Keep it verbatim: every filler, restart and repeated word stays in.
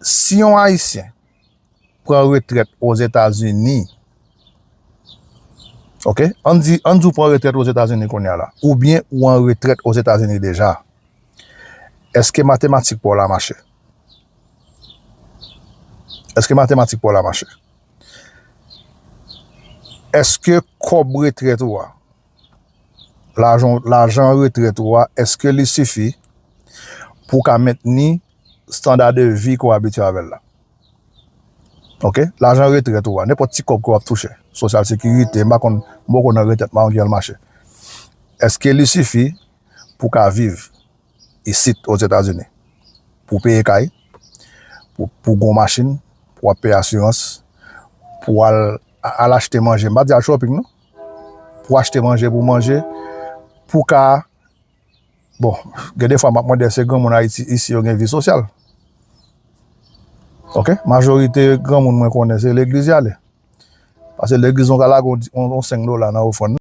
Si yon Ayisyen pran retrèt Ozetazini, ok, ann di, ann di w pran retrèt Ozetazini kounye a la, oubyen ou an retrèt Ozetazini deja, èske matematik pa w la mache? Èske matematik pa w la mache? Èske kòb retrèt ou a, lajan, lajan retrèt ou a, èske li sifi pou w ka mentni standa de vi ke w abitye avè l la? Ok? Lajan retrèt ou a, nenpòt ti kòb ke w ap touche, sosyal sekirite, m pa konn, m poko nan retrèt mwen, kijan l mache. Èske li sifi pou w ka viv isit Ozetazini? Pou w peye kay, pou, pou w gen yon machin, pou w ap peye asirans, pou w al, al achte manje. M pa di al shopping, non. Pou w achte manje, pou w manje, pou w ka, bon, gen de fwa m ap mande èske granmoun Ayiti isi yo gen vi sosyal. Ok? Majorite granmoun mwen konnen se legliz y ale. Paske legliz nou ka lage yon, yon, yon senk dola nan ofrann.